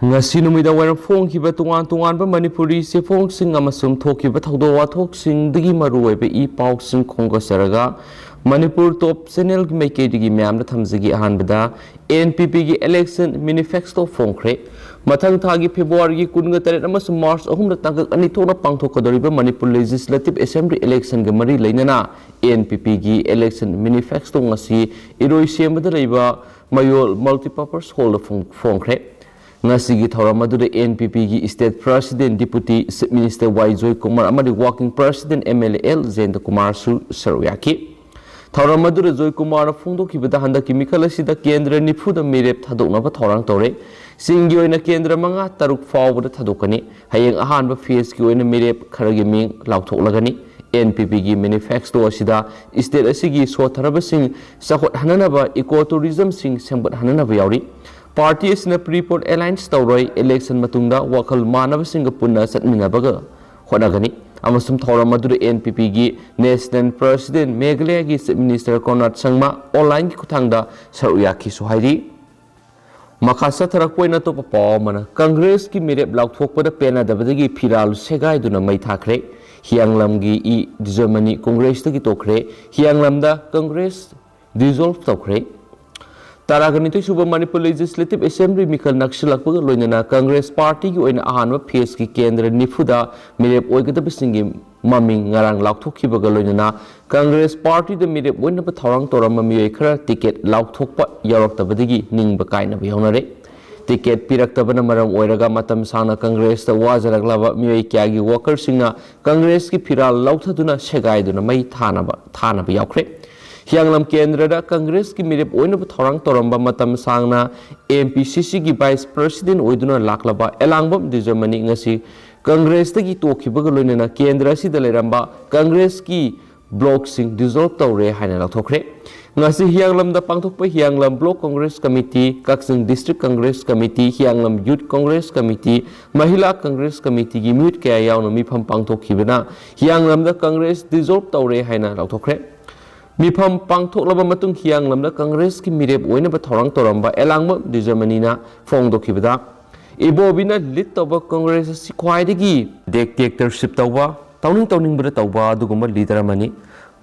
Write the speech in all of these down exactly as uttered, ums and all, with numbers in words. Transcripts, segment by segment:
ꯉꯁꯤ ꯅꯨꯃꯤꯗꯥꯡ ꯋꯥꯏꯔꯝ ꯐꯣꯡꯈꯤꯕ ꯇꯣꯉꯥꯟ ꯇꯣꯉꯥꯟꯕ ꯃꯅꯤꯄꯨꯔꯤ ꯆꯦꯐꯣꯡꯁꯤꯡ ꯑꯃꯁꯨꯡ ꯊꯣꯛꯈꯤꯕ ꯊꯧꯗꯣꯛ ꯋꯥꯊꯣꯛꯁꯤꯡꯗꯒꯤ ꯃꯔꯨꯑꯣꯏꯕ ꯏ ꯄꯥꯎꯁꯤꯡ ꯈꯣꯝꯒꯠꯆꯔꯒ, ꯃꯅꯤꯄꯨꯔ ꯇꯣꯞ ꯆꯦꯅꯦꯜꯒꯤ ꯃꯥꯏꯀꯩꯗꯒꯤ ꯃꯌꯥꯝꯗ ꯊꯝꯖꯒꯦ꯫ ꯑꯍꯥꯟꯕꯗ, ꯑꯦꯟ ꯄꯤ ꯄꯤꯒꯤ election manifesto ꯐꯣꯡꯈ꯭ꯔꯦ꯫ ꯃꯊꯪ ꯊꯥꯒꯤ ꯐꯦꯕ꯭ꯔꯨꯋꯥꯔꯤꯒꯤ ꯀꯨꯟꯒ ꯇꯔꯦꯠ ꯑꯃꯁꯨꯡ ꯃꯥꯔꯆ ꯑꯍꯨꯝꯗ ꯇꯥꯡꯀꯛ ꯑꯅꯤ ꯊꯣꯛꯅ ꯄꯥꯡꯊꯣꯛꯀꯗꯧꯔꯤꯕ ꯃꯅꯤꯄꯨꯔ Legislative Assembly electionꯒ ꯃꯔꯤ ꯂꯩꯅꯅ ꯑꯦꯟ ꯄꯤ ꯄꯤꯒꯤ election manifesto ꯉꯁꯤ ꯏꯔꯣꯏꯁꯦꯝꯕꯗ ꯂꯩꯕ ꯃꯌꯣꯜ Multipurpose Hallꯗ ꯐꯣꯡ-, ꯐꯣꯡꯈ꯭ꯔꯦ꯫ ꯉꯁꯤꯒꯤ ꯊꯧꯔꯝ ꯑꯗꯨꯗ ꯑꯦꯟ ꯄꯤ ꯄꯤꯒꯤ State President Deputy Chief Minister ꯋꯥꯏ ꯖꯣꯏꯀꯨꯃꯥꯔ ꯑꯃꯗꯤ Working President M L A L ꯖꯌꯟꯇꯀꯨꯃꯥꯔꯁꯨ ꯁꯔꯨꯛ ꯌꯥꯈꯤ꯫ ꯊꯧꯔꯝ ꯑꯗꯨꯗ ꯖꯣꯏꯀꯨꯃꯥꯔꯅ ꯐꯣꯡꯗꯣꯛꯈꯤꯕꯗ, ꯍꯟꯗꯛꯀꯤ ꯃꯤꯈꯜ ꯑꯁꯤꯗ ꯀꯦꯟꯗ꯭ꯔ ꯅꯤꯐꯨꯗ ꯃꯤꯔꯦꯞ ꯊꯥꯗꯣꯛꯅꯕ ꯊꯧꯔꯥꯡ ꯇꯧꯔꯦ꯫ ꯁꯤꯡꯒꯤ ꯑꯣꯏꯅ ꯀꯦꯟꯗ꯭ꯔ ꯃꯉꯥ ꯇꯔꯨꯛ ꯐꯥꯎꯕꯗ ꯊꯥꯗꯣꯛꯀꯅꯤ꯫ ꯍꯌꯦꯡ ꯑꯍꯥꯟꯕ phaseꯀꯤ ꯑꯣꯏꯅ ꯃꯤꯔꯦꯞ ꯈꯔꯒꯤ ꯃꯤꯡ ꯂꯥꯎꯊꯣꯛꯂꯒꯅꯤ꯫ ꯑꯦꯟ ꯄꯤ ꯄꯤꯒꯤ manifesto ꯑꯁꯤꯗ state ꯑꯁꯤꯒꯤ ꯁꯣꯠꯊꯔꯕꯁꯤꯡ ꯆꯥꯎꯈꯠꯍꯟꯅꯅꯕ, eco tourismꯁꯤꯡ ꯁꯦꯝꯒꯠꯍꯟꯅꯅꯕ ꯌꯥꯎꯔꯤ꯫ Party ꯑꯁꯤꯅ pre-poll alliance ꯇꯧꯔꯣꯏ, election ꯃꯇꯨꯡꯗ ꯋꯥꯈꯜ ꯃꯥꯟꯅꯕꯁꯤꯡꯒ ꯄꯨꯟꯅ ꯆꯠꯃꯤꯟꯅꯕꯒ ꯍꯣꯠꯅꯒꯅꯤ꯫ ꯑꯃꯁꯨꯡ ꯊꯧꯔꯝ ꯑꯗꯨꯗ ꯑꯦꯟ ꯄꯤ ꯄꯤꯒꯤ National President, ꯃꯦꯘꯥꯂꯌꯒꯤ Chief Minister ꯀꯣꯟꯔꯥꯗ ꯁꯪꯃꯥ onlineꯒꯤ ꯈꯨꯠꯊꯥꯡꯗ ꯁꯔꯨꯛ ꯌꯥꯈꯤꯁꯨ ꯍꯥꯏꯔꯤ꯫ ꯃꯈꯥ ꯆꯠꯊꯔꯛꯄ ꯑꯣꯏꯅ ꯑꯇꯣꯞꯄ ꯄꯥꯎ ꯑꯃꯅ, ꯀꯪꯒ꯭ꯔꯦꯁꯀꯤ ꯃꯤꯔꯦꯞ ꯂꯥꯎꯊꯣꯛꯄꯗ ꯄꯦꯟꯅꯗꯕꯗꯒꯤ ꯐꯤꯔꯥꯜ ꯁꯦꯒꯥꯏꯗꯨꯅ ꯃꯩ ꯊꯥꯈ꯭ꯔꯦ꯫ ꯍꯤꯌꯥꯡꯂꯝꯒꯤ ꯏ ꯗꯤꯖꯃꯅꯤ ꯀꯪꯒ꯭ꯔꯦꯁꯇꯒꯤ ꯇꯣꯛꯈ꯭ꯔꯦ꯫ ꯍꯤꯌꯥꯡꯂꯝꯗ ꯀꯪꯒ꯭ꯔꯦꯁ dissolve ꯇꯧꯈ꯭ꯔꯦ꯫ ꯇꯔꯥꯒ ꯅꯤꯊꯣꯏ ꯁꯨꯕ ꯃꯅꯤꯄꯨꯔ Legislative Assembly ꯃꯤꯈꯜ ꯅꯛꯁꯤꯜꯂꯛꯄꯒ ꯂꯣꯏꯅꯅ ꯀꯪꯒ꯭ꯔꯦꯁ ꯄꯥꯔꯇꯤꯒꯤ ꯑꯣꯏꯅ ꯑꯍꯥꯟꯕ phaseꯀꯤ ꯀꯦꯟꯗ꯭ꯔ ꯅꯤꯐꯨꯗ ꯃꯤꯔꯦꯞ ꯑꯣꯏꯒꯗꯕꯁꯤꯡꯒꯤ ꯃꯃꯤꯡ ꯉꯔꯥꯡ ꯂꯥꯎꯊꯣꯛꯈꯤꯕꯒ ꯂꯣꯏꯅꯅ ꯀꯪꯒ꯭ꯔꯦꯁ ꯄꯥꯔꯇꯤꯗ ꯃꯤꯔꯦꯞ ꯑꯣꯏꯅꯕ ꯊꯧꯔꯥꯡ ꯇꯧꯔꯝꯕ ꯃꯤꯑꯣꯏ ꯈꯔ ticket ꯂꯥꯎꯊꯣꯛꯄ ꯌꯥꯎꯔꯛꯇꯕꯗꯒꯤ ꯅꯤꯡꯕ ꯀꯥꯏꯅꯕ ꯌꯥꯎꯅꯔꯦ꯫ Ticket ꯄꯤꯔꯛꯇꯕꯅ ꯃꯔꯝ ꯑꯣꯏꯔꯒ ꯃꯇꯝ ꯁꯥꯡꯅ ꯀꯪꯒ꯭ꯔꯦꯁꯇ ꯋꯥꯖꯔꯛꯂꯕ ꯃꯤꯑꯣꯏ ꯀꯌꯥꯒꯤ workerꯁꯤꯡꯅ ꯀꯪꯒ꯭ꯔꯦꯁꯀꯤ ꯐꯤꯔꯥꯜ ꯂꯧꯊꯗꯨꯅ ꯁꯦꯒꯥꯏꯗꯨꯅ ꯃꯩ ꯊꯥꯅꯕ, ꯊꯥꯅꯕ ꯌꯥꯎꯈ꯭ꯔꯦ꯫ ꯍꯤꯌꯥꯡꯂꯝ ꯀꯦꯟꯗ꯭ꯔꯗ ꯀꯪꯒ꯭ꯔꯦꯁꯀꯤ ꯃꯤꯔꯦꯞ ꯑꯣꯏꯅꯕ ꯊꯧꯔꯥꯡ ꯇꯧꯔꯝꯕ, ꯃꯇꯝ ꯁꯥꯡꯅ ꯑꯦꯝ ꯄꯤ ꯁꯤ ꯁꯤꯒꯤ vice president ꯑꯣꯏꯗꯨꯅ ꯂꯥꯛꯂꯕ ꯑꯦꯂꯥꯡꯕꯝ ꯗꯤꯖꯃꯅꯤ ꯉꯁꯤ ꯀꯪꯒ꯭ꯔꯦꯁꯇꯒꯤ ꯇꯣꯛꯈꯤꯕꯒ ꯂꯣꯏꯅꯅ ꯀꯦꯟꯗ꯭ꯔ ꯑꯁꯤꯗ ꯂꯩꯔꯝꯕ ꯀꯪꯒ꯭ꯔꯦꯁꯀꯤ blockꯁꯤꯡ dissolve ꯇꯧꯔꯦ ꯍꯥꯏꯅ ꯂꯥꯎꯊꯣꯛꯈ꯭ꯔꯦ꯫ ꯉꯁꯤ ꯍꯤꯌꯥꯡꯂꯝꯗ ꯄꯥꯡꯊꯣꯛꯄ ꯍꯤꯌꯥꯡꯂꯝ Block Congress Committee, ꯀꯛꯆꯤꯡ District Congress Committee, ꯍꯤꯌꯥꯡꯂꯝ Youth Congress Committee, ꯃꯍꯤꯂꯥ Congress Committeeꯒꯤ ꯃꯤꯍꯨꯠ ꯀꯌꯥ ꯌꯥꯎꯅ ꯃꯤꯐꯝ ꯄꯥꯡꯊꯣꯛꯈꯤꯕꯅ ꯍꯤꯌꯥꯡꯂꯝꯗ ꯀꯪꯒ꯭ꯔꯦꯁ dissolve ꯇꯧꯔꯦ ꯍꯥꯏꯅ ꯂꯥꯎꯊꯣꯛꯈ꯭ꯔꯦ꯫ ꯃꯤꯐꯝ ꯄꯥꯡꯊꯣꯛꯂꯕ ꯃꯇꯨꯡ ꯍꯤꯌꯥꯡꯂꯝꯗ ꯀꯪꯒ꯭ꯔꯦꯁꯀꯤ ꯃꯤꯔꯦꯞ ꯑꯣꯏꯅꯕ ꯊꯧꯔꯥꯡ ꯇꯧꯔꯝꯕ ꯑꯦꯂꯥꯡꯕꯝ ꯗꯤꯖꯃꯅꯤꯅ ꯐꯣꯡꯗꯣꯛꯈꯤꯕꯗ, ꯏꯕꯣꯕꯤꯅ ꯂꯤꯗ ꯇꯧꯕ ꯀꯪꯒ꯭ꯔꯦꯁ ꯑꯁꯤ ꯈ꯭ꯋꯥꯏꯗꯒꯤ ꯗꯤꯛꯇꯦꯇꯔꯁꯤꯞ ꯇꯧꯕ, ꯇꯧꯅꯤꯡ ꯇꯧꯅꯤꯡꯕꯗ ꯇꯧꯕ ꯑꯗꯨꯒꯨꯝꯕ ꯂꯤꯗꯔ ꯑꯃꯅꯤ꯫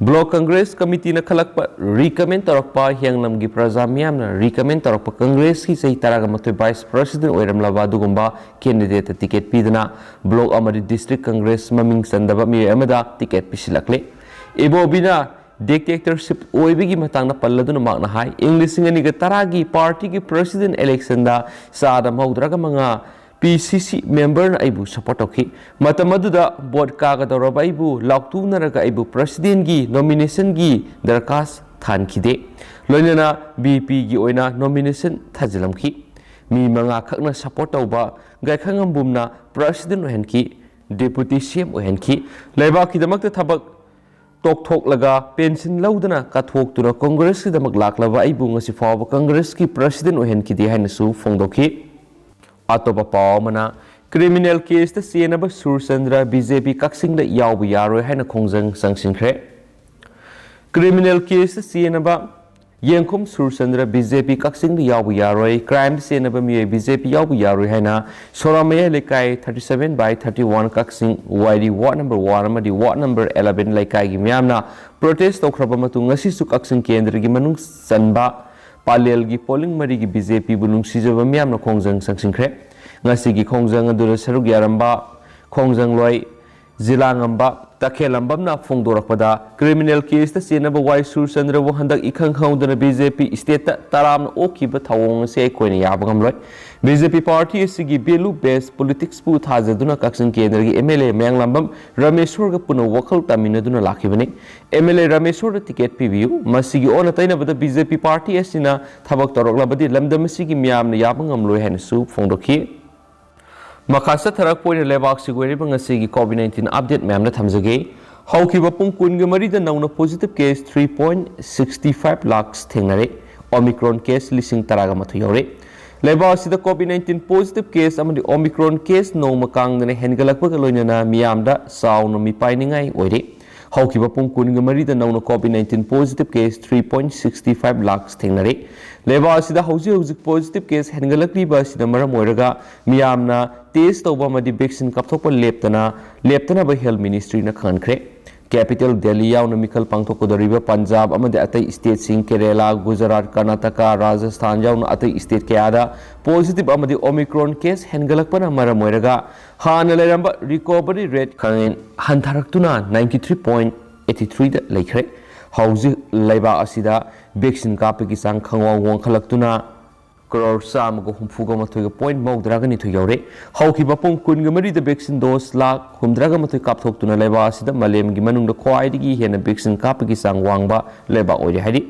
ꯕ꯭ꯂꯣꯛ ꯀꯪꯒ꯭ꯔꯦꯁ ꯀꯃꯤꯇꯤꯅ ꯈꯜꯂꯛꯄ, ꯔꯤꯀꯃꯦꯟ ꯇꯧꯔꯛꯄ, ꯍꯤꯌꯥꯡꯂꯝꯒꯤ ꯄ꯭ꯔꯖꯥ ꯃꯤꯌꯥꯝꯅ ꯔꯤꯀꯃꯦꯟ ꯇꯧꯔꯛꯄ ꯀꯪꯒ꯭ꯔꯦꯁꯀꯤ ꯆꯍꯤ ꯇꯔꯥꯒ ꯃꯥꯊꯣꯏ ꯚꯥꯏꯁ ꯄ꯭ꯔꯁꯤꯗꯦꯟ ꯑꯣꯏꯔꯝꯂꯕ ꯑꯗꯨꯒꯨꯝꯕ ꯀꯦꯟꯗꯤꯗꯦꯠꯇ ꯇꯤꯀꯦꯠ ꯄꯤꯗꯨꯅ ꯕ꯭ꯂꯣꯛ ꯑꯃꯗꯤ ꯗꯤꯁꯇ꯭ꯔꯤꯛ ꯀꯪꯒ꯭ꯔꯦꯁ ꯃꯃꯤꯡ ꯆꯟꯗꯕ ꯃꯤꯑꯣꯏ ꯑꯃꯗ ꯇꯤꯀꯦꯠ ꯄꯤꯁꯤꯜꯂꯛꯂꯤ꯫ ꯏꯕꯣꯕꯤꯅ ꯗꯤꯛꯇꯦꯇꯔꯁꯤꯞ ꯑꯣꯏꯕꯒꯤ ꯃꯇꯥꯡꯗ ꯄꯜꯂꯗꯨꯅ ꯃꯍꯥꯛꯅ ꯍꯥꯏ, ꯏꯪ ꯂꯤꯁꯤꯡ ꯑꯅꯤꯒ ꯇꯔꯥꯒꯤ ꯄꯥꯔꯇꯤꯒꯤ ꯄ꯭ꯔꯁꯤꯗꯦꯟ ꯏꯂꯦꯛꯁꯟꯗ ꯆꯥꯗ ꯃꯧꯗ꯭ꯔꯥꯒ ꯃꯉꯥ ꯄꯤ ꯁꯤ ꯁꯤ ꯃꯦꯝꯕꯔꯅ ꯑꯩꯕꯨ ꯁꯄꯣꯔꯠ ꯇꯧꯈꯤ꯫ ꯃꯇꯝ ꯑꯗꯨꯗ ꯚꯣꯠ ꯀꯥꯒꯗꯧꯔꯕ ꯑꯩꯕꯨ ꯂꯥꯎꯊꯣꯛꯅꯔꯒ ꯑꯩꯕꯨ ꯄ꯭ꯔꯁꯤꯗꯦꯟꯒꯤ ꯅꯣꯃꯤꯅꯦꯁꯟꯒꯤ ꯗꯔꯈꯥꯁ ꯊꯥꯍꯟꯈꯤꯗꯦ꯫ ꯂꯣꯏꯅꯅ ꯕꯤ ꯄꯤꯒꯤ ꯑꯣꯏꯅ ꯅꯣꯃꯤꯅꯦꯁꯟ ꯊꯥꯖꯤꯜꯂꯝꯈꯤ꯫ ꯃꯤ ꯃꯉꯥ ꯈꯛꯅ ꯁꯄꯣꯔꯠ ꯇꯧꯕ ꯒꯥꯏꯈꯪꯉꯝꯕꯨꯝꯅ ꯄ꯭ꯔꯁꯤꯗꯦꯟ ꯑꯣꯏꯍꯟꯈꯤ, ꯗꯦꯄꯨꯇꯤ ꯁꯤ ꯑꯦꯝ ꯑꯣꯏꯍꯟꯈꯤ꯫ ꯂꯩꯕꯥꯛꯀꯤꯗꯃꯛꯇ ꯊꯕꯛ ꯇꯣꯛꯊꯣꯛꯂꯒ ꯄꯦꯟꯁꯤꯟ ꯂꯧꯗꯅ ꯀꯠꯊꯣꯛꯇꯨꯅ ꯀꯪꯒ꯭ꯔꯦꯁꯀꯤꯗꯃꯛ ꯂꯥꯛꯂꯕ ꯑꯩꯕꯨ ꯉꯁꯤ ꯐꯥꯎꯕ ꯀꯪꯒ꯭ꯔꯦꯁꯀꯤ ꯄ꯭ꯔꯁꯤꯗꯦꯟ ꯑꯣꯏꯍꯟꯈꯤꯗꯦ ꯍꯥꯏꯅꯁꯨ ꯐꯣꯡꯗꯣꯛꯈꯤ꯫ ꯑꯇꯣꯞꯄ ꯄꯥꯎ ꯑꯃꯅ, ꯀ꯭ꯔꯤꯃꯤꯅꯦꯜ ꯀꯦꯁꯇ ꯆꯦꯟꯅꯕ ꯁꯨꯔꯆꯟꯗ꯭ꯔ ꯕꯤ ꯖꯦ ꯄꯤ ꯀꯛꯆꯤꯡꯗ ꯌꯥꯎꯕ ꯌꯥꯔꯣꯏ ꯍꯥꯏꯅ ꯈꯣꯡꯖꯪ ꯆꯪꯁꯤꯟꯈ꯭ꯔꯦ꯫ ꯀ꯭ꯔꯤꯃꯤꯅꯦꯜ ꯀꯦꯁꯇ ꯆꯦꯟꯅꯕ ꯌꯦꯡꯈꯨꯝ ꯁꯨꯔꯆꯟꯗ꯭ꯔ ꯕꯤ ꯖꯦ ꯄꯤ ꯀꯛꯆꯤꯡꯗ ꯌꯥꯎꯕ ꯌꯥꯔꯣꯏ, ꯀ꯭ꯔꯥꯏꯝꯗ ꯆꯦꯟꯅꯕ ꯃꯤꯑꯣꯏ ꯕꯤ ꯖꯦ ꯄꯤ ꯌꯥꯎꯕ ꯌꯥꯔꯣꯏ ꯍꯥꯏꯅ ꯁꯣꯔꯥ ꯃꯌꯥꯏ ꯂꯩꯀꯥꯏ thirty seven by thirty one Kakching Wairi ward number one ꯑꯃꯗꯤ ward number eleven ꯂꯩꯀꯥꯏꯒꯤ ꯃꯤꯌꯥꯝꯅ ꯄ꯭ꯔꯣꯇꯦꯁ ꯇꯧꯈ꯭ꯔꯕ ꯃꯇꯨꯡ, ꯉꯁꯤꯁꯨ ꯀꯛꯆꯤꯡ ꯀꯦꯟꯗ꯭ꯔꯒꯤ ꯃꯅꯨꯡ ꯆꯟꯕ ꯄꯥꯂꯦꯜꯒꯤ ꯄꯣꯂꯤꯡ ꯃꯔꯤꯒꯤ ꯕꯤ ꯖꯦ ꯄꯤꯕꯨ ꯅꯨꯡꯁꯤꯖꯕ ꯃꯤꯌꯥꯝꯅ ꯈꯣꯡꯖꯪ ꯆꯪꯁꯤꯟꯈ꯭ꯔꯦ꯫ ꯉꯁꯤꯒꯤ ꯈꯣꯡꯖꯪ ꯑꯗꯨꯗ ꯁꯔꯨꯛ ꯌꯥꯔꯝꯕ ꯈꯣꯡꯖꯪꯂꯣꯏ ꯖꯤꯂꯥꯉꯝꯕ ꯇꯈꯦꯜꯂꯝꯕꯝꯅ ꯐꯣꯡꯗꯣꯔꯛꯄꯗ, ꯀ꯭ꯔꯤꯃꯤꯅꯦꯜ ꯀꯦꯁꯇ ꯆꯦꯟꯅꯕ ꯋꯥꯏ ꯁꯨꯔꯆꯟꯗ꯭ꯔꯕꯨ ꯍꯟꯗꯛ ꯏꯈꯪ ꯈꯪꯍꯧꯗꯅ ꯕꯤ ꯖꯦ ꯄꯤ ꯁ꯭ꯇꯦꯠꯇ ꯇꯔꯥꯝꯅ ꯑꯣꯛꯈꯤꯕ ꯊꯧꯑꯣꯡ ꯑꯁꯤ ꯑꯩꯈꯣꯏꯅ ꯌꯥꯕ ꯉꯝꯂꯣꯏ꯫ ꯕꯤ ꯖꯦ ꯄꯤ ꯄꯥꯔꯇꯤ ꯑꯁꯤꯒꯤ value based politicsꯄꯨ ꯊꯥꯖꯗꯨꯅ ꯀꯛꯆꯤꯡ ꯀꯦꯟꯗ꯭ꯔꯒꯤ ꯑꯦꯝ ꯑꯦꯜ ꯑꯦ ꯃꯌꯥꯡꯂꯥꯝꯕꯝ ꯔꯥꯃꯦꯁꯣꯔꯒ ꯄꯨꯟꯅ ꯋꯥꯈꯜ ꯇꯥꯃꯤꯟꯅꯗꯨꯅ ꯂꯥꯛꯈꯤꯕꯅꯤ꯫ ꯑꯦꯝ ꯑꯦꯜ ꯑꯦ ꯔꯥꯃꯦꯁꯣꯔꯗ ꯇꯤꯀꯦꯠ ꯄꯤꯕꯤꯌꯨ꯫ ꯃꯁꯤꯒꯤ ꯑꯣꯟꯅ ꯇꯩꯅꯕꯗ ꯕꯤ ꯖꯦ ꯄꯤ ꯄꯥꯔꯇꯤ ꯑꯁꯤꯅ ꯊꯕꯛ ꯇꯧꯔꯛꯂꯕꯗꯤ ꯂꯝꯗꯝ ꯑꯁꯤꯒꯤ ꯃꯤꯌꯥꯝꯅ ꯌꯥꯕ ꯉꯝꯂꯣꯏ ꯍꯥꯏꯅꯁꯨ ꯐꯣꯡꯗꯣꯛꯈꯤ꯫ ꯃꯈꯥ ꯆꯠꯊꯔꯛꯄ ꯑꯣꯏꯅ ꯂꯩꯕꯥꯛꯁꯤꯒꯤ ꯑꯣꯏꯔꯤꯕ ꯉꯁꯤꯒꯤ COVID nineteen update ꯃꯌꯥꯝꯗ ꯊꯝꯖꯒꯦ꯫ ꯍꯧꯈꯤꯕ ꯄꯨꯡ ꯀꯨꯟꯒ ꯃꯔꯤꯗ ꯅꯧꯅ positive case three point six five lakhs ꯊꯦꯡꯅꯔꯦ꯫ Omicron case ꯂꯤꯁꯤꯡ ꯇꯔꯥꯒ ꯃꯥꯊꯣꯏ ꯌꯧꯔꯦ꯫ ꯂꯩꯕꯥꯛ ꯑꯁꯤꯗ COVID nineteen positive case ꯑꯃꯗꯤ Omicron case ꯅꯣꯡꯃ ꯀꯥꯡꯗꯅ ꯍꯦꯟꯒꯠꯂꯛꯄꯒ ꯂꯣꯏꯅꯅ ꯃꯤꯌꯥꯝꯗ ꯆꯥꯎꯅ ꯃꯤꯄꯥꯏꯅꯤꯡꯉꯥꯏ ꯑꯣꯏꯔꯦ꯫ ꯍꯧꯈꯤꯕ ꯄꯨꯡ ꯀꯨꯟꯒ ꯃꯔꯤꯗ ꯅꯧꯅ COVID nineteen positive case three point sixty five lakhs ꯊꯦꯡꯅꯔꯦ꯫ ꯂꯩꯕꯥꯛ ꯑꯁꯤꯗ ꯍꯧꯖꯤꯛ ꯍꯧꯖꯤꯛ positive case ꯍꯦꯟꯒꯠꯂꯛꯂꯤꯕ ꯑꯁꯤꯅ ꯃꯔꯝ ꯑꯣꯏꯔꯒ ꯃꯤꯌꯥꯝꯅ test ꯇꯧꯕ ꯑꯃꯗꯤ vaccine ꯀꯥꯞꯊꯣꯛꯄ ꯂꯦꯞꯇꯅ ꯂꯦꯞꯇꯅꯕ health ministryꯅ ꯈꯪꯍꯟꯈ꯭ꯔꯦ꯫ Capital Delhi ꯌꯥꯎꯅ ꯃꯤꯈꯜ ꯄꯥꯡꯊꯣꯛꯀꯗꯧꯔꯤꯕ ꯄꯟꯖꯥꯕ ꯑꯃꯗꯤ ꯑꯇꯩ stateꯁꯤꯡ, ꯀꯦꯔꯦꯂꯥ, ꯒꯨꯖꯔꯥꯠ, ꯀꯔꯅꯥꯇꯀꯥ, ꯔꯥꯖꯁꯊꯥꯟ ꯌꯥꯎꯅ ꯑꯇꯩ state ꯀꯌꯥꯗ positive ꯑꯃꯗꯤ Omicron case ꯍꯦꯟꯒꯠꯂꯛꯄꯅ ꯃꯔꯝ ꯑꯣꯏꯔꯒ ꯍꯥꯟꯅ ꯂꯩꯔꯝꯕ recovery rate ꯈꯪꯍꯦꯟ ꯍꯟꯊꯔꯛꯇꯨꯅ ninety three point eighty threeꯗ ꯂꯩꯈ꯭ꯔꯦ꯫ ꯍꯧꯖꯤꯛ ꯂꯩꯕꯥꯛ ꯑꯁꯤꯗ vaccine ꯀꯥꯞꯄꯒꯤ ꯆꯥꯡ ꯈꯪꯋꯥꯡ ꯋꯥꯡꯈꯠꯂꯛꯇꯨꯅ ꯀꯔꯣꯔ ꯆꯥꯝꯃꯒ ꯍꯨꯝꯐꯨꯒ ꯃꯥꯊꯣꯏꯒ point ꯃꯧꯗ꯭ꯔꯥꯒ ꯅꯤꯊꯣꯏ ꯌꯧꯔꯦ꯫ ꯍꯧꯈꯤꯕ ꯄꯨꯡ ꯀꯨꯟꯒ ꯃꯔꯤꯗ vaccine dose ꯂꯥꯈ ꯍꯨꯝꯗ꯭ꯔꯥꯒ ꯃꯥꯊꯣꯏ ꯀꯥꯞꯊꯣꯛꯇꯨꯅ ꯂꯩꯕꯥꯛ ꯑꯁꯤꯗ ꯃꯥꯂꯦꯝꯒꯤ ꯃꯅꯨꯡꯗ ꯈ꯭ꯋꯥꯏꯗꯒꯤ ꯍꯦꯟꯅ vaccine ꯀꯥꯞꯄꯒꯤ ꯆꯥꯡ ꯋꯥꯡꯕ ꯂꯩꯕꯥꯛ ꯑꯣꯏꯔꯦ ꯍꯥꯏꯔꯤ꯫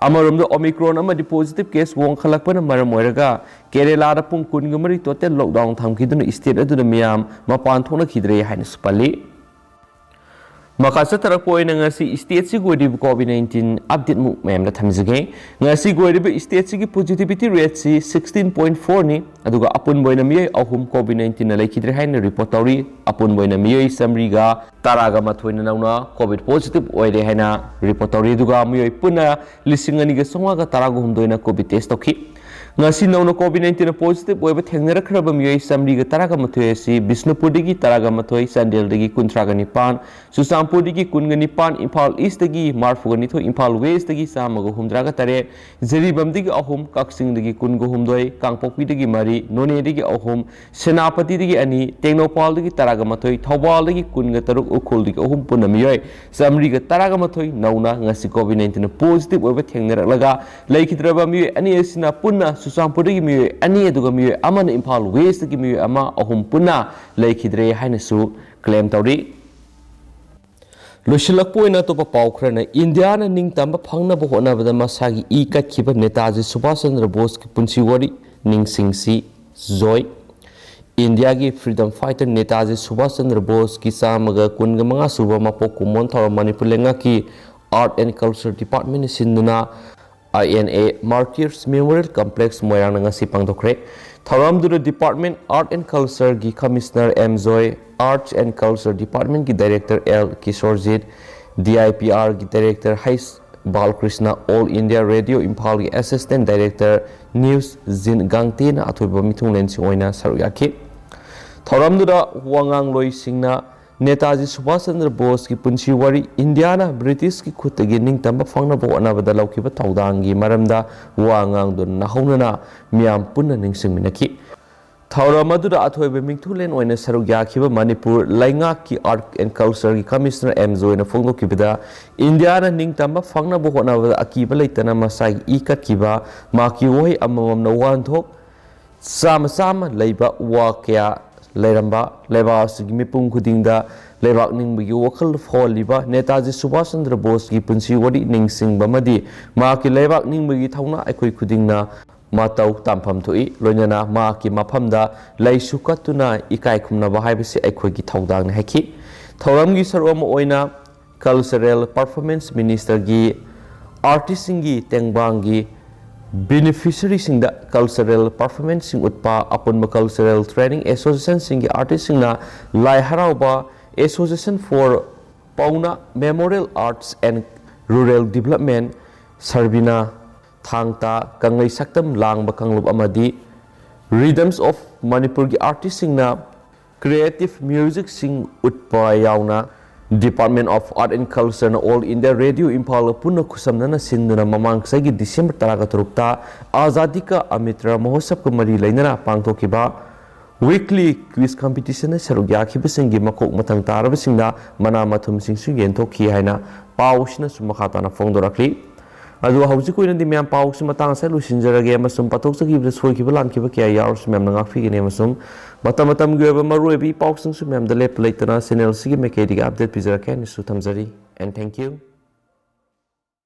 ꯑꯃꯔꯣꯝꯗ Omicron ꯑꯃꯗꯤ positive case ꯋꯥꯡꯈꯠꯂꯛꯄꯅ ꯃꯔꯝ ꯑꯣꯏꯔꯒ ꯀꯦꯔꯦꯂꯥꯗ ꯄꯨꯡ ꯀꯨꯟꯒ ꯃꯔꯤ total lockdown ꯊꯝꯈꯤꯗꯨꯅ state ꯑꯗꯨꯗ ꯃꯤꯌꯥꯝ ꯃꯄꯥꯟ ꯊꯣꯛꯅꯈꯤꯗ꯭ꯔꯦ ꯍꯥꯏꯅꯁꯨ ꯄꯜꯂꯤ꯫ ꯃꯈꯥ ꯆꯠꯊꯔꯛꯄ ꯑꯣꯏꯅ ꯉꯁꯤ stateꯁꯤꯒꯤ ꯑꯣꯏꯔꯤꯕ COVID nineteen update ꯃꯨꯛ ꯃꯌꯥꯝꯗ ꯊꯝꯖꯒꯦ꯫ ꯉꯁꯤꯒꯤ ꯑꯣꯏꯔꯤꯕ stateꯁꯤꯒꯤ positivity rateꯁꯤ sixteen point fourꯅꯤ, ꯑꯗꯨꯒ ꯑꯄꯨꯟꯕ ꯑꯣꯏꯅ ꯃꯤꯑꯣꯏ ꯑꯍꯨꯝ COVID nineteenꯅ ꯂꯩꯈꯤꯗ꯭ꯔꯦ ꯍꯥꯏꯅ report ꯇꯧꯔꯤ꯫ ꯑꯄꯨꯟꯕ ꯑꯣꯏꯅ ꯃꯤꯑꯣꯏ ꯆꯥꯃꯔꯤꯒ ꯇꯔꯥꯒ ꯃꯥꯊꯣꯏꯅ ꯅꯧꯅ COVID positive ꯑꯣꯏꯔꯦ ꯍꯥꯏꯅ report ꯇꯧꯔꯤ, ꯑꯗꯨꯒ ꯃꯤꯑꯣꯏ ꯄꯨꯟꯅ ꯂꯤꯁꯤꯡ ꯑꯅꯤꯒ ꯆꯥꯝꯃꯉꯥꯒ ꯇꯔꯥꯒ ꯍꯨꯝꯗꯣꯏꯅ COVID test ꯇꯧꯈꯤ꯫ ꯉꯁꯤ ꯅꯧꯅ COVID nineteenꯅ positive ꯑꯣꯏꯕ ꯊꯦꯡꯅꯔꯛꯈ꯭ꯔꯕ ꯃꯤꯑꯣꯏ ꯆꯥꯃꯔꯤꯒ ꯇꯔꯥꯒ ꯃꯥꯊꯣꯏ ꯑꯁꯤ ꯕꯤꯁꯅꯨꯄꯨꯔꯗꯒꯤ ꯇꯔꯥꯒ ꯃꯥꯊꯣꯏ, ꯆꯥꯟꯗꯦꯜꯗꯒꯤ ꯀꯨꯟꯊ꯭ꯔꯥꯒ ꯅꯤꯄꯥꯟ, ꯆꯨꯔꯆꯥꯟꯄꯨꯔꯗꯒꯤ ꯀꯨꯟꯒ ꯅꯤꯄꯥꯟ, ꯏꯝꯐꯥꯜ Eastꯇꯒꯤ ꯃꯔꯤꯐꯨꯒ ꯅꯤꯊꯣꯏ, ꯏꯝꯐꯥꯜ Westꯇꯒꯤ ꯆꯥꯝꯃꯒ ꯍꯨꯝꯗ꯭ꯔꯥꯒ ꯇꯔꯦꯠ, ꯖꯤꯔꯤꯕꯥꯝꯗꯒꯤ ꯑꯍꯨꯝ, ꯀꯛꯆꯤꯡꯗꯒꯤ ꯀꯨꯟꯒ ꯍꯨꯝꯗꯣꯏ, ꯀꯥꯡꯄꯣꯛꯄꯤꯗꯒꯤ ꯃꯔꯤ, ꯅꯣꯅꯦꯗꯒꯤ ꯑꯍꯨꯝ, ꯁꯦꯅꯥꯄꯇꯤꯗꯒꯤ ꯑꯅꯤ, ꯇꯦꯡꯅꯧꯄꯜꯗꯒꯤ ꯇꯔꯥꯒ ꯃꯥꯊꯣꯏ, ꯊꯧꯕꯥꯜꯗꯒꯤ ꯀꯨꯟꯒ ꯇꯔꯨꯛ, ꯎꯈ꯭ꯔꯨꯜꯗꯒꯤ ꯑꯍꯨꯝ, ꯄꯨꯟꯅ ꯃꯤꯑꯣꯏ ꯆꯥꯃꯔꯤꯒ ꯇꯔꯥꯒ ꯃꯥꯊꯣꯏ ꯅꯧꯅ ꯉꯁꯤ COVID nineteenꯅ positive ꯑꯣꯏꯕ ꯊꯦꯡꯅꯔꯛꯂꯒ ꯂꯩꯈꯤꯗ꯭ꯔꯕ ꯃꯤꯑꯣꯏ ꯑꯅꯤ ꯑꯁꯤꯅ ꯄꯨꯟꯅ ꯆꯨꯔꯆꯥꯟꯄꯨꯔꯗꯒꯤ ꯃꯤꯑꯣꯏ ꯑꯅꯤ, ꯑꯗꯨꯒ ꯃꯤꯑꯣꯏ ꯑꯃꯅ ꯏꯝꯐꯥꯜ Westꯇꯒꯤ ꯃꯤꯑꯣꯏ ꯑꯃ, ꯑꯍꯨꯝ ꯄꯨꯟꯅ ꯂꯩꯈꯤꯗ꯭ꯔꯦ ꯍꯥꯏꯅꯁꯨ claim ꯇꯧꯔꯤ꯫ ꯂꯣꯏꯁꯤꯜꯂꯛꯄ ꯑꯣꯏꯅ ꯑꯇꯣꯞꯄ ꯄꯥꯎ ꯈꯔꯅ, ꯏꯟꯗꯤꯌꯥꯅ ꯅꯤꯡꯇꯝꯕ ꯐꯪꯅꯕ ꯍꯣꯠꯅꯕꯗ ꯃꯁꯥꯒꯤ ꯏ ꯀꯠꯈꯤꯕ ꯅꯦꯇꯥꯖꯤ ꯁꯨꯚꯥꯁ ꯆꯟꯗ꯭ꯔ ꯕꯣꯁꯀꯤ ꯄꯨꯟꯁꯤ ꯋꯥꯔꯤ ꯅꯤꯡꯁꯤꯡꯁꯤ ꯖꯣꯏ꯫ ꯏꯟꯗꯤꯌꯥꯒꯤ freedom fighter ꯅꯦꯇꯥꯖꯤ ꯁꯨꯚꯥꯁ ꯆꯟꯗ꯭ꯔ ꯕꯣꯁꯀꯤ ꯆꯥꯝꯃꯒ ꯀꯨꯟꯒ ꯃꯉꯥ ꯁꯨꯕ ꯃꯄꯣꯛ ꯀꯨꯝꯑꯣꯟ ꯊꯧꯔꯝ ꯃꯅꯤꯄꯨꯔ ꯂꯩꯉꯥꯛꯀꯤ Art and Culture Departmentꯅ ꯁꯤꯟꯗꯨꯅ I N A Martyrs Memorial Complex ꯃꯣꯏꯔꯥꯡꯗ ꯉꯁꯤ ꯄꯥꯡꯊꯣꯛꯈ꯭ꯔꯦ꯫ ꯊꯧꯔꯝꯗꯨꯗ Department Art and Cultureꯒꯤ Commissioner M joy, Arts and Culture Department ꯀꯤ Director L ꯀꯤꯁꯣꯔꯖꯤꯠ, D I P R ꯒꯤ Director H ꯕꯥꯂꯀ꯭ꯔꯤꯁꯅ, All India Radio ꯏꯝꯐꯥꯜꯒꯤ Assistant Director News ꯖꯤꯟ ꯒꯥꯡꯇꯦꯅ ꯑꯊꯣꯏꯕ ꯃꯤꯊꯨꯡꯂꯦꯟꯁꯤꯡ ꯑꯣꯏꯅ ꯁꯔꯨꯛ ꯌꯥꯈꯤ꯫ ꯊꯧꯔꯝꯗꯨꯗ ꯋꯥꯉꯥꯡꯂꯣꯏꯁꯤꯡꯅ ꯅꯦꯇꯥꯖꯤ ꯁꯨꯚꯥꯁ ꯆꯟꯗ꯭ꯔ ꯕꯣꯁꯀꯤ ꯄꯨꯟꯁꯤ ꯋꯥꯔꯤ, ꯏꯟꯗꯤꯌꯥꯅ ꯕ꯭ꯔꯤꯇꯤꯁꯀꯤ ꯈꯨꯠꯇꯒꯤ ꯅꯤꯡꯇꯝꯕ ꯐꯪꯅꯕ ꯍꯣꯠꯅꯕꯗ ꯂꯧꯈꯤꯕ ꯊꯧꯗꯥꯡꯒꯤ ꯃꯔꯝꯗ ꯋꯥ ꯉꯥꯡꯗꯨꯅ ꯍꯧꯅꯅ ꯃꯤꯌꯥꯝ ꯄꯨꯟꯅ ꯅꯤꯡꯁꯤꯡꯃꯤꯟꯅꯈꯤ꯫ ꯊꯧꯔꯝ ꯑꯗꯨꯗ ꯑꯊꯣꯏꯕ ꯃꯤꯡꯊꯨꯂꯦꯟ ꯑꯣꯏꯅ ꯁꯔꯨꯛ ꯌꯥꯈꯤꯕ ꯃꯅꯤꯄꯨꯔ ꯂꯩꯉꯥꯛꯀꯤ Art and Culture ꯒꯤ Commissioner ꯑꯦꯝ ꯖꯣꯏꯅ ꯐꯣꯡꯗꯣꯛꯈꯤꯕꯗ, ꯏꯟꯗꯤꯌꯥꯅ ꯅꯤꯡꯇꯝꯕ ꯐꯪꯅꯕ ꯍꯣꯠꯅꯕꯗ ꯑꯀꯤꯕ ꯂꯩꯇꯅ ꯃꯁꯥꯒꯤ ꯏ ꯀꯠꯈꯤꯕ, ꯃꯍꯥꯛꯀꯤ ꯋꯥꯍꯩ ꯑꯃꯃꯝꯅ ꯋꯥꯍꯟꯊꯣꯛ ꯆꯥꯝꯃ ꯆꯥꯝꯃ ꯂꯩꯕ ꯋꯥ ꯀꯌꯥ ꯂꯩꯔꯝꯕ, ꯂꯩꯕꯥꯛ ꯑꯁꯤꯒꯤ ꯃꯤꯄꯨꯝ ꯈꯨꯗꯤꯡꯗ ꯂꯩꯕꯥꯛ ꯅꯤꯡꯕꯒꯤ ꯋꯥꯈꯜ ꯐꯥꯎꯍꯜꯂꯤꯕ ꯅꯦꯇꯥꯖꯤ ꯁꯨꯚꯥꯁ ꯆꯟꯗ꯭ꯔ ꯕꯣꯁꯀꯤ ꯄꯨꯟꯁꯤ ꯋꯥꯔꯤ ꯅꯤꯡꯁꯤꯡꯕ ꯑꯃꯗꯤ ꯃꯍꯥꯛꯀꯤ ꯂꯩꯕꯥꯛ ꯅꯤꯡꯕꯒꯤ ꯊꯧꯅꯥ ꯑꯩꯈꯣꯏ ꯈꯨꯗꯤꯡꯅ ꯃꯇꯧ ꯇꯝꯐꯝ ꯊꯣꯛꯏ꯫ ꯂꯣꯏꯅꯅ ꯃꯍꯥꯛꯀꯤ ꯃꯐꯝꯗ ꯂꯩꯁꯨ ꯀꯠꯇꯨꯅ ꯏꯀꯥꯏ ꯈꯨꯝꯅꯕ ꯍꯥꯏꯕꯁꯤ ꯑꯩꯈꯣꯏꯒꯤ ꯊꯧꯗꯥꯡꯅꯤ ꯍꯥꯏꯈꯤ꯫ ꯊꯧꯔꯝꯒꯤ ꯁꯔꯨꯛ ꯑꯃ ꯑꯣꯏꯅ Cultural Performance Minister ꯒꯤ artist ꯁꯤꯡꯒꯤ ꯇꯦꯡꯕꯥꯡꯒꯤ beneficiary ꯁꯤꯡꯗ cultural performance ꯁꯤꯡ ꯎꯠꯄ, ꯑꯄꯨꯟꯕ cultural training association ꯁꯤꯡꯒꯤ artist ꯁꯤꯡꯅ ꯂꯥꯏ ꯍꯔꯥꯎꯕ, Association for Paona Memorial Arts and Rural Development, ꯁꯔꯕꯤꯅꯥ ꯊꯥꯡ ꯇꯥ, ꯀꯪꯂꯩ ꯁꯛꯇꯝ ꯂꯥꯡꯕ ꯀꯥꯡꯂꯨꯞ ꯑꯃꯗꯤ Rhythms of ꯃꯅꯤꯄꯨꯔꯒꯤ artist ꯁꯤꯡꯅ creative music ꯁꯤꯡ ꯎꯠꯄ ꯌꯥꯎꯅ Department of Art and Culture ꯅ All India Radio ꯏꯝꯐꯥꯜꯒ ꯄꯨꯟꯅ ꯈꯨꯠꯁꯝꯅꯅ ꯁꯤꯟꯗꯨꯅ ꯃꯃꯥꯡ ꯆꯍꯤꯒꯤ December ꯇꯔꯥꯒ ꯇꯔꯨꯛꯇ ꯑꯥꯖꯥꯗꯤ ꯀꯥ ꯑꯃ꯭ꯔꯤꯠ ꯃꯍꯣꯠꯁꯕꯀ ꯃꯔꯤ ꯂꯩꯅꯅ ꯄꯥꯡꯊꯣꯛꯈꯤꯕ weekly quiz competition ꯗ ꯁꯔꯨꯛ ꯌꯥꯈꯤꯕꯁꯤꯡꯒꯤ ꯃꯀꯣꯛ ꯃꯊꯪ ꯇꯥꯔꯕꯁꯤꯡꯅ ꯃꯅꯥ ꯃꯊꯨꯝꯁꯤꯡꯁꯨ ꯌꯦꯟꯊꯣꯛꯈꯤ ꯍꯥꯏꯅ ꯄꯥꯎ ꯑꯁꯤꯅꯁꯨ ꯃꯈꯥ ꯇꯥꯅ ꯐꯣꯡꯗꯣꯔꯛꯂꯤ꯫ ꯑꯗꯨꯒ ꯍꯧꯖꯤꯛꯀꯤ ꯑꯣꯏꯅꯗꯤ ꯃꯌꯥꯝ ꯄꯥꯎꯁꯤ ꯃꯇꯥꯡ ꯑꯁꯤꯗ ꯂꯣꯏꯁꯤꯟꯖꯔꯒꯦ ꯑꯃꯁꯨꯡ ꯄꯥꯊꯣꯛꯆꯈꯤꯕꯗ ꯁꯣꯏꯈꯤꯕ ꯂꯥꯟꯈꯤꯕ ꯀꯌꯥ ꯌꯥꯎꯔꯁꯨ ꯃꯌꯥꯝꯅ ꯉꯥꯛꯄꯤꯒꯅꯤ ꯑꯃꯁꯨꯡ ꯃꯇꯝ ꯃꯇꯝꯒꯤ ꯑꯣꯏꯕ ꯃꯔꯨꯑꯣꯏꯕ ꯏ ꯄꯥꯎꯁꯤꯡꯁꯨ ꯃꯌꯥꯝꯗ ꯂꯦꯞꯄ ꯂꯩꯇꯅ channel ꯑꯁꯤꯒꯤ ꯃꯥꯏꯀꯩꯗꯒꯤ update ꯄꯤꯖꯔꯛꯀꯦ ꯍꯥꯏꯅꯁꯨ ꯊꯝꯖꯔꯤ꯫ And thank you.